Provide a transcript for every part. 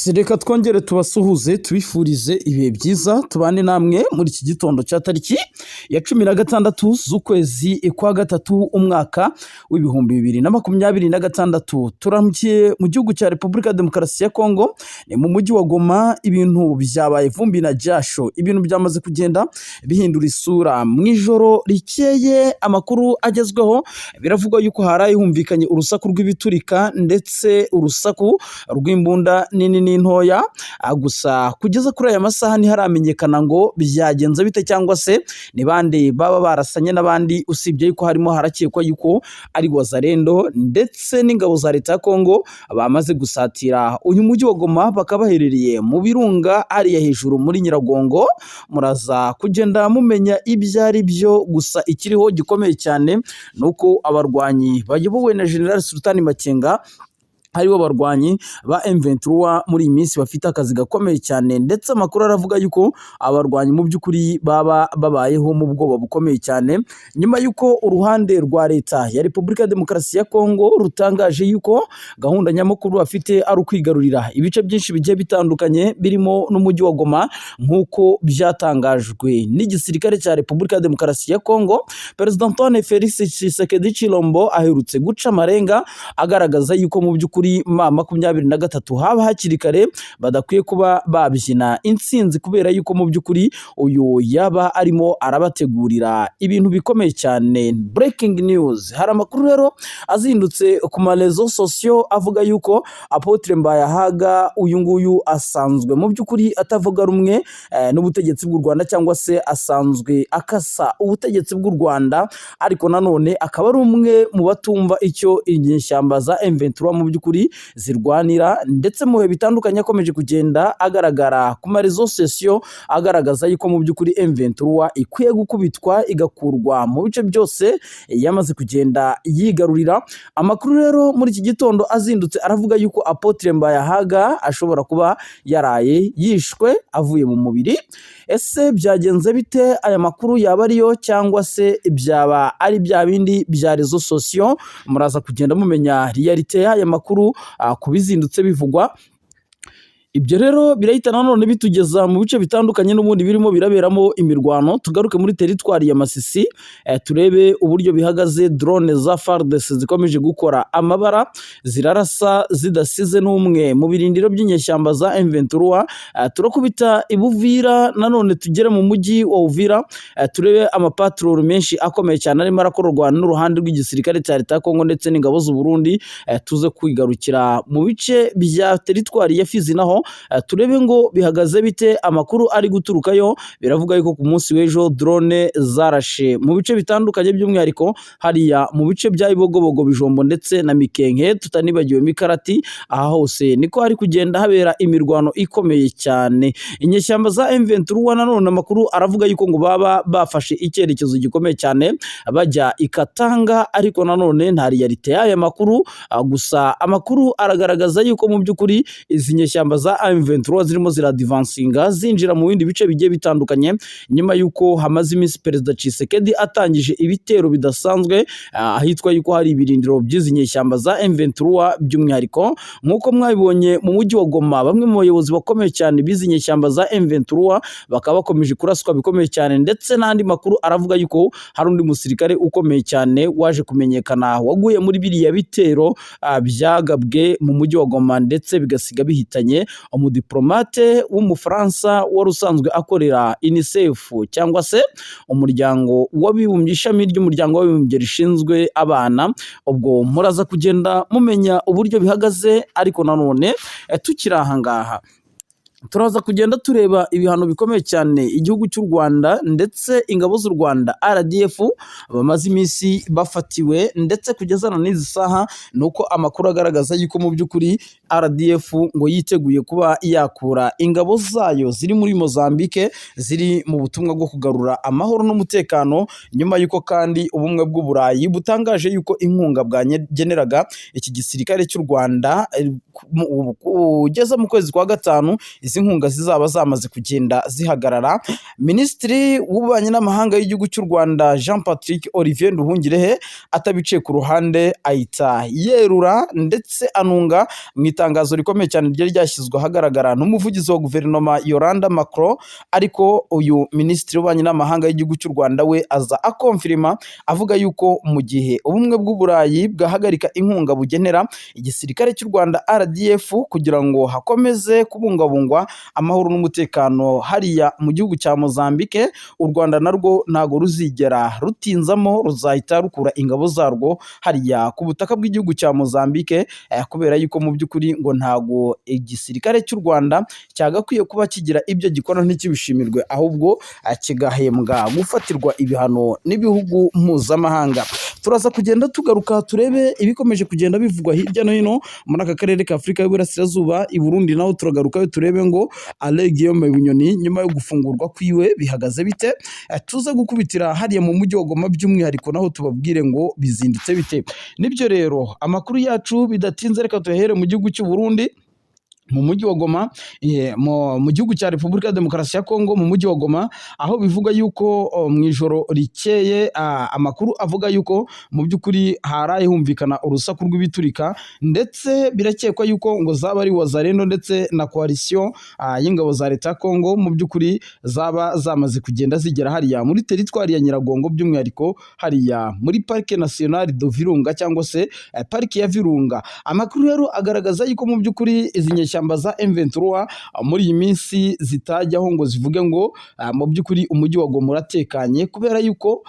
Yes, reka twongere tubasuhuze, tubifurize ibihe byiza, tubane namwe muri iki gitondo cya tariki ya 16 z'ukwezi kwa gatatu, umwaka w'2026. Turamukiye mu gihugu cya Repubulika ya Demokarasi ya Kongo, ni mu mujyi wa Goma. Ibintu byabaye vumbi na jasho, ibintu byamaze kugenda bihindura isura. Mu ijoro rikeye, amakuru agezweho, biravugwa yuko haraye humvikanye urusaku rw'ibiturika ndetse urusaku rw'imbunda nini n'intoya. Gusa kugeza kuri aya masaha ntiharamenyekana ngo byagenze bite cyangwa se ni bande baba barasanye n'abandi, usibye yuko harimo harakekwa yuko ari Wazalendo ndetse n'ingabo za leta ya Kongo bamaze gusatira uyu mujyi wa Goma, bakaba baherereye mu birunga hariya hejuru muri Nyiragongo. Muraza kugenda mumenya ibyo ari byo. Gusa ikiriho gikomeye cyane ni uko abarwanyi bayobowe na General Sultani Makenga, aribo barwanyi ba M23, muri iyi minsi bafite akazi gakomeye cyane, ndetse amakuru aravuga yuko abarwanyi mu by'ukuri baba babayeho mu bwoba bukomeye cyane, nyuma y'uko uruhande rwa leta ya Repubulika ya Demokarasi ya Kongo rutangaje yuko gahunda nyamukuru bafite ari ukwigarurira ibice byinshi bigiye bitandukanye, birimo n'umujyi wa Goma, nk'uko byatangajwe n'igisirikare cya Repubulika ya Demokarasi ya Kongo. Perezida Antoine Felix Tshisekedi Tshilombo aherutse guca amarenga agaragaza yuko mu by'ukuri M23 haba hakiri kare, badakwiye kuba babyina intsinzi, kubera yuko mu by'ukuri uyu yaba arimo arabategurira ibintu bikomeye cyane. Breaking news: hari amakuru rero azindutse ku ma réseaux sociaux avuga yuko Apotre Mbayahaga, uyu nguyu asanzwe mu by'ukuri atavuga rumwe n'ubutegetsi bw'u Rwanda, cyangwa se asanzwe akasa ubutegetsi bw'u Rwanda, ariko nanone akaba ari umwe mu batumva icyo inyeshyamba za M23 mu by'ukuri zirwanira, ndetse mu bihe bitandukanye akomeje kugenda agaragara ku ma réseaux sociaux agaragaza yuko mu by'ukuri M23 ikwiye gukubitwa, igakurwa mu bice byose yamaze kugenda yigarurira. Amakuru rero muri iki gitondo azindutse aravuga yuko Apotre Mbayahaga ashobora kuba yaraye yishwe avuye mu mubiri. Ese byagenze bite? Aya makuru yaba ariyo cyangwa se byaba ari bya bindi bya réseaux sociaux? Muraza kugenda mumenya réalité y'aya makuru ku bizindutse bivugwa. Ibyo rero birahita nanone bitugeza mu bice bitandukanye n'ubundi birimo biraberamo imirwano. Tugaruke muri teritwari ya Masisi, turebe uburyo bihagaze. Drone za FARDC zikomeje gukora amabara, zirarasa zidasize n'umwe mu birindiro by'inyeshyamba za M23. Turakubita i Buvira nanone, tugere mu mujyi wa Uvira, turebe amapatrol menshi akomeye cyane arimo arakorwa n'uruhande rw'igisirikare cya leta ya Kongo ndetse n'ingabo z'u Burundi. Tuze kwigarukira mu bice bya teritwari ya Fizi, naho turebe ngo bihagaze bite. Amakuru ari guturukayo biravuga yuko ku munsi w'ejo drone zarashe mu bice bitandukanye, by'umwihariko hariya mu bice bya Bibogobogo, Bijombo ndetse na Mikenke, tutanibagiwe Mikarati. Aha hose niko hari kugenda habera imirwano ikomeye cyane. Inyeshyamba za M23 nanone amakuru aravuga yuko ngo baba bafashe icyerekezo gikomeye cyane bajya i Katanga, ariko nanone nta réalité y'aya makuru. Gusa amakuru aragaragaza yuko mu by'ukuri izi nyeshyamba za M23 zirimo ziradivansinga, zinjira mu bindi bice bigiye bitandukanye, nyuma y'uko hamaze iminsi Perezida Tshisekedi atangije ibitero bidasanzwe ahitwa yuko hari ibirindiro by'izi nyeshyamba za M23. By'umwihariko, nk'uko mwabibonye mu mujyi wa Goma, bamwe mu bayobozi bakomeye cyane b'izi nyeshyamba za M23 bakaba bakomeje kuraswa bikomeye cyane, ndetse n'andi makuru aravuga yuko hari undi musirikare ukomeye cyane waje kumenyekana waguye muri biriya bitero byagabwe mu mujyi wa Goma, ndetse bigasiga bihitanye umudiplomate w'Umufaransa wari usanzwe akorera UNICEF, cyangwa se umuryango w'abibumbye, ishami ry'umuryango w'abibumbye rishinzwe abana. Ubwo muraza kugenda mumenya uburyo bihagaze. Ariko nanone tukiri aha ngaha, turaza kugenda tureba ibihano bikomeye cyane igihugu cy'u Rwanda ndetse ingabo z'u Rwanda RDF bamaze iminsi bafatiwe, ndetse kugeza na n'izi saha ni uko amakuru agaragaza yuko mu by'ukuri RDF ngo yiteguye kuba yakura ingabo zayo ziri muri Mozambique, ziri mu butumwa bwo kugarura amahoro n'umutekano, nyuma y'uko kandi ubumwe bw'Uburayi butangaje yuko inkunga bwageneraga iki gisirikare cy'u Rwanda kugeza mu kwezi kwa gatanu izi nkunga zizaba zamaze kugenda zihagarara. Minisitiri w'Ububanyi n'Amahanga y'igihugu cy'u Rwanda Jean Patrick Olivier Nduhungirehe atabiciye ku ruhande ahita yerura ndetse anunga mu itangazo rikomeye cyane ryari ryashyizwe ahagaragara n'umuvugizi wa guverinoma Yolanda Macron. Ariko uyu minisitiri w'Ububanyi n'Amahanga y'igihugu cy'u Rwanda we aza akonfirima avuga yuko mu gihe Ubumwe bw'Uburayi bwahagarika inkunga bugenera igisirikare cy'u Rwanda RDF kugira ngo hakomeze kubungabungwa amahoro n'umutekano hariya mu gihugu cya Mozambique, u Rwanda narwo ntago ruzigera rutinzamo, ruzahita rukura ingabo zarwo hariya ku butaka bw'igihugu cya Mozambique, kubera yuko mu by'ukuri ngo ntago igisirikare cy'u Rwanda cyagakwiye kuba kigira ibyo gikora ntikibishimirwe, ahubwo kigahembwa gufatirwa ibihano n'ibihugu mpuzamahanga. Turaza kugenda tugaruka turebe ibikomeje kugenda bivugwa hirya no hino muri aka karere ka Afurika y'Uburasirazuba. I Burundi naho turagarukayo turebe ngo Alain Guillaume Bunyoni nyuma yo gufungurwa kwiwe bihagaze bite. Tuze gukubitira hariya mu mujyi wa Goma by'umwihariko, naho tubabwire ngo bizinditse bite. Nibyo rero, amakuru yacu bidatinze reka tuyahere mu gihugu cy'u Burundi, mu mujyi wa Goma, mu gihugu cya Repubulika ya Demokarasi ya Kongo, mu mujyi wa Goma, aho bivuga yuko mu ijoro rikeye, amakuru avuga yuko mu by'ukuri haraye humvikana urusaku rw'ibiturika, ndetse birakekwa yuko ngo zaba ari Wazalendo ndetse na coalition y'ingabo za leta ya Kongo mu by'ukuri zaba zamaze kugenda zigera hariya muri teritwari ya Nyiragongo, by'umwihariko hariya muri Parc National de Virunga cyangwa se pariki ya Virunga. Amakuru rero agaragaza yuko mu by'ukuri izi nyeshyamba za M23 muri iyi minsi zitajyaho ngo zivuge ngo mu by'ukuri umujyi wa Goma uratekanye, kubera yuko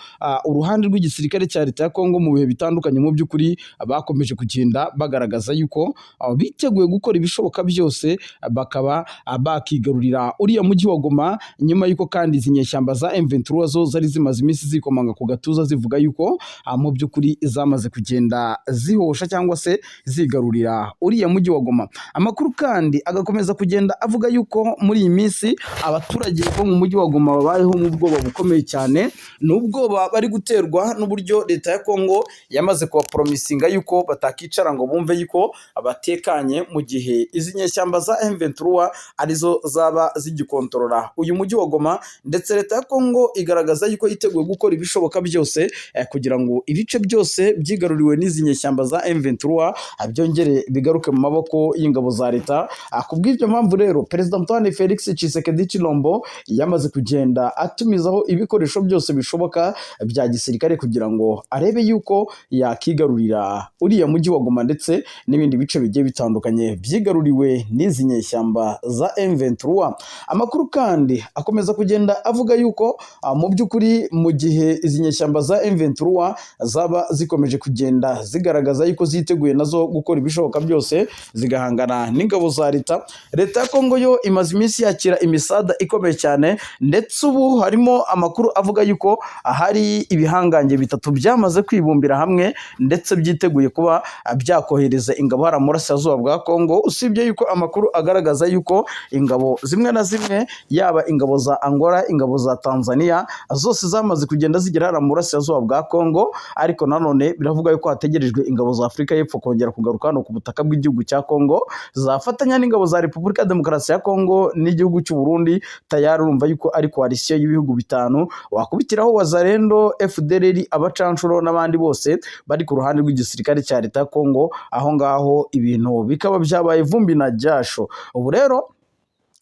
uruhande rw'igisirikare cya leta ya Kongo mu bihe bitandukanye mu by'ukuri bakomeje kugenda bagaragaza yuko biteguye gukora ibishoboka byose bakaba bakigarurira uriya mujyi wa Goma, nyuma yuko kandi izi nyeshyamba za M23 zo zari zimaze iminsi zikomanga ku gatuza zivuga yuko mu by'ukuri zamaze kugenda zihosha cyangwa se zigarurira uriya mujyi wa Goma. Amakuru kandi agakomeza kugenda avuga yuko muri iyi minsi abaturage bo mu mujyi wa Goma babayeho mu bwoba bukomeye cyane. Ni ubwoba bari guterwa n'uburyo leta ya Kongo yamaze kubaporomisinga yuko batakicara ngo bumve yuko batekanye mu gihe izi nyeshyamba za M23 arizo zaba zigikontorora uyu mujyi wa Goma. Ndetse leta ya Kongo igaragaza yuko yiteguye gukora ibishoboka byose kugira ngo ibice byose byigaruriwe n'izi nyeshyamba za M23 byongere bigaruke mu maboko y'ingabo za leta. Ku bw'ibyo mpamvu rero, Perezida Antoine Felix Tshisekedi Tshilombo yamaze kugenda atumizaho ibikoresho byose bishoboka bya gisirikare kugira ngo arebe yuko yakigarurira uriya mujyi wa Goma ndetse n'ibindi bice bigiye bitandukanye byigaruriwe n'izi nyeshyamba za M23. Amakuru kandi akomeza kugenda avuga yuko mu by'ukuri mu gihe izi nyeshyamba za M23 zaba zikomeje kugenda zigaragaza yuko ziteguye nazo gukora ibishoboka byose zigahangana n'ingabo za leta, leta ya Kongo yo imaze iminsi yakira imisada ikomeye cyane, ndetse ubu harimo amakuru avuga yuko hari ibihangange bitatu byamaze kwibumbira hamwe ndetse byiteguye kuba byakohereza ingabo hariya mu burasirazuba bwa Kongo, usibye yuko amakuru agaragaza yuko ingabo zimwe na zimwe, yaba ingabo za Angola, ingabo za Tanzania, zose zamaze kugenda zigera hariya mu burasirazuba bwa Kongo. Ariko nanone biravuga yuko hategerejwe ingabo za Afurika y'Epfo kongera kugaruka hano ku butaka bw'igihugu cya Kongo, zafatanya n'ingabo za Repubulika ya Demokarasi ya Kongo n'igihugu cy'u Burundi. Tayari urumva yuko ari coalition y'ibihugu bitanu, wakubitiraho Wazalendo, FDLR, abacanshuro n'abandi bose bari ku ruhande rw'igisirikare cya leta ya Kongo. Aho ngaho ibintu bikaba byabaye vumbi na jasho. Ubu rero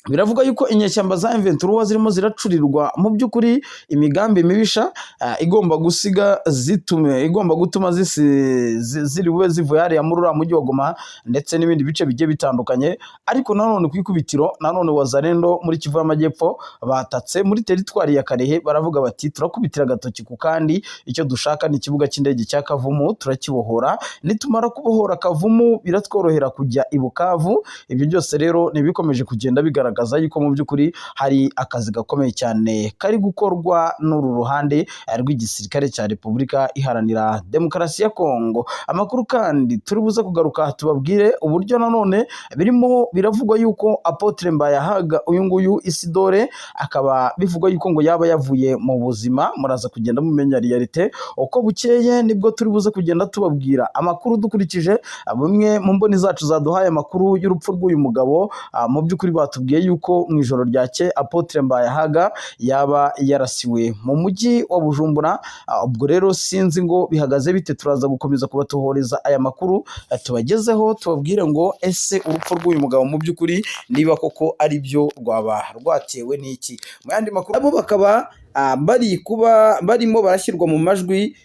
biravuga yuko inyeshyamba za M23 zirimo ziracurirwa mu by'ukuri imigambi mibisha igomba gusiga zitume igomba gutuma ziri bube zivuye hariya muri uriya mujyi wa Goma ndetse n'ibindi bice bigiye bitandukanye. Ariko nanone ku ikubitiro nanone Wazalendo muri Kivu y'Amajyepfo batatse muri teritwari ya Karehe, baravuga bati turakubitira agatoki ku kandi, icyo dushaka ni ikibuga cy'indege cya Kavumu, turakibohora. Nitumara kubohora Kavumu biratworohera kujya i Bukavu. Ibyo byose rero ni ibikomeje kugenda bigaragaza yuko mu by'ukuri hari akazi gakomeye cyane kari gukorwa n'uru ruhande rw'igisirikare cya Repubulika Iharanira Demokarasi ya Kongo. Amakuru kandi turi buze kugaruka tubabwire uburyo nanone birimo biravugwa yuko Apotre Mbayahaga uyu nguyu Isidore akaba bivugwa yuko ngo yaba yavuye mu buzima. Muraza kugenda mumenya réalité uko bukeye, nibwo turi buze kugenda tubabwira amakuru dukurikije bimwe mu mboni zacu zaduhaye amakuru y'urupfu rw'uyu mugabo. Mu by'ukuri batubwiye yuko mu ijoro ryakeye Apotre Mbayahaga yaba yarasiwe mu mujyi wa Bujumbura. Ubwo rero sinzi ngo bihagaze bite, turaza gukomeza kubatohoreza aya makuru, tubagezeho tubabwire ngo ese urupfu rw'uyu mugabo mu by'ukuri niba koko ari byo rwaba rwatewe n'iki. Mu yandi makuru, abo bakaba bari kuba barimo barashyirwa mu majwi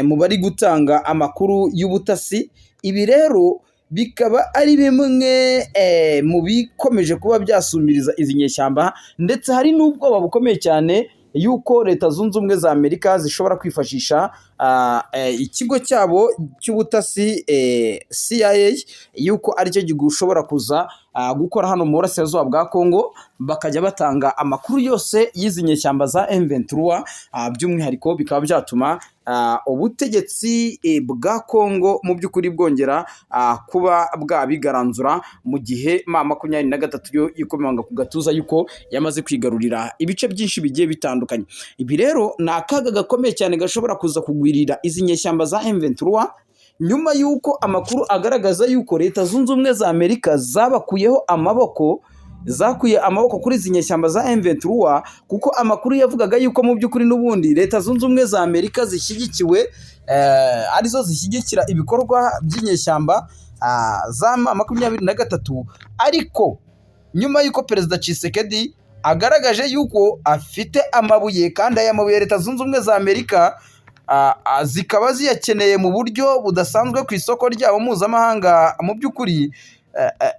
mu bari gutanga amakuru y'ubutasi. Ibi rero bikaba ari bimwe mu bikomeje kuba byasumbiriza izi nyeshyamba, ndetse hari n'ubwoba bukomeye cyane yuko Leta Zunze Ubumwe za Amerika zishobora kwifashisha ikigo cyabo cy'ubutasi CIA, yuko aricyo gishobora kuza gukora hano mu burasirazuba bwa Congo, bakajya batanga amakuru yose y'izi nyeshyamba za M23, by'umwihariko bikaba byatuma ubutegetsi bwa Congo mu by'ukuri bwongera kuba bwabigaranzura, mu gihe M23 yo yikomanga ku gatuza yuko yamaze kwigarurira ibice byinshi bigiye bitandukanye. Ibi rero ni akaga gakomeye cyane gashobora kuza kugwirira izi nyeshyamba za M23, nyuma y'uko amakuru agaragaza yuko Leta Zunze Ubumwe za Amerika zabakuyeho amaboko, zakuye amaboko kuri izi nyeshyamba za M23, kuko amakuru yavugaga yuko mu by'ukuri n'ubundi Leta Zunze Ubumwe za Amerika zishyigikiwe, arizo zishyigikira ibikorwa by'inyeshyamba za M23. Ariko nyuma y'uko Perezida Tshisekedi agaragaje yuko afite amabuye, kandi aya mabuye Leta Zunze Ubumwe za Amerika zikaba ziyakeneye mu buryo budasanzwe ku isoko ryabo mpuzamahanga, mu by'ukuri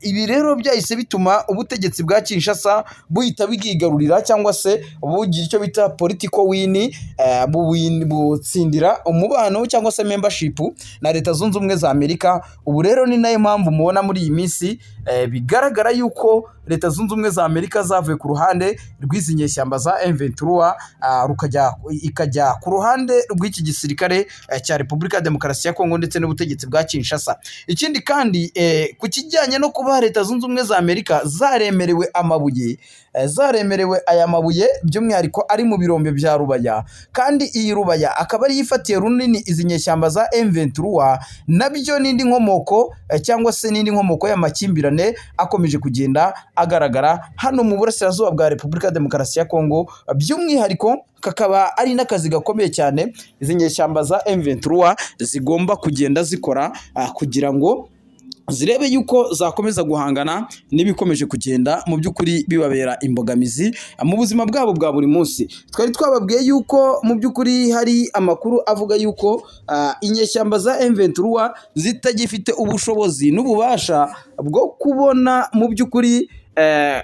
ibi rero byahise bituma ubutegetsi bwa Kinshasa buhita bwigarurira cyangwa se bugira icyo bita political win, butsindira umubano cyangwa se membership na Leta Zunze Ubumwe za Amerika. Ubu rero ni nayo mpamvu mubona muri iyi minsi bigaragara yuko Leta Zunze Ubumwe za Amerika zavuye ku ruhande rw'izi nyeshyamba za M23, rukajya ikajya ku ruhande rw'iki gisirikare cya Repubulika ya Demokarasi ya Kongo ndetse n'ubutegetsi bwa Kinshasa. Ikindi kandi, ku kijyanye no kuba Leta Zunze Ubumwe za Amerika zaremerewe amabuye, zaremerewe aya mabuye by'umwihariko ari mu birombe bya Rubaya, kandi iyi Rubaya akaba ariyo ifatiye runini izi nyeshyamba za M23, nabyo n'indi nkomoko cyangwa se n'indi nkomoko y'amakimbirane akomeje kugenda agaragara hano mu burasirazuba bwa Repubulika ya Demokarasi ya Kongo. By'umwihariko kakaba ari n'akazi gakomeye cyane izi nyeshyamba za M23 zigomba kugenda zikora kugira ngo zirebe yuko zakomeza guhangana n'ibikomeje kugenda mu by'ukuri bibabera imbogamizi mu buzima bwabo bwa buri munsi. Twari twababwiye yuko mu by'ukuri hari amakuru avuga yuko inyeshyamba za M23 zitagifite ubushobozi n'ububasha bwo kubona mu by'ukuri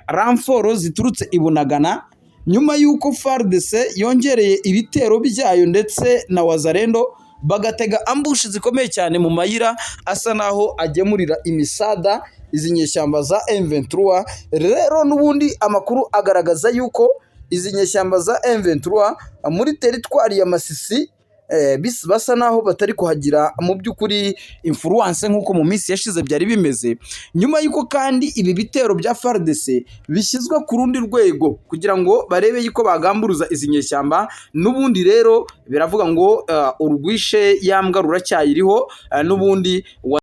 renfort ziturutse i Bunagana, nyuma y'uko FARDC yongereye ibitero byayo ndetse na Wazalendo bagatega ambush zikomeye cyane mu mayira asa naho agemurira imisada izi nyeshyamba za M23. Rero n'ubundi amakuru agaragaza yuko izi nyeshyamba za M23 muri teritwari ya Masisi basa naho batari kuhagira mu by'ukuri influence nk'uko mu minsi yashize byari bimeze, nyuma y'uko kandi ibi bitero bya FARDC bishyizwe ku rundi rwego kugira ngo barebe yuko bagamburuza izi nyeshyamba. N'ubundi rero biravuga ngo urwishe ya mbwa ruracyayiriho, n'ubundi.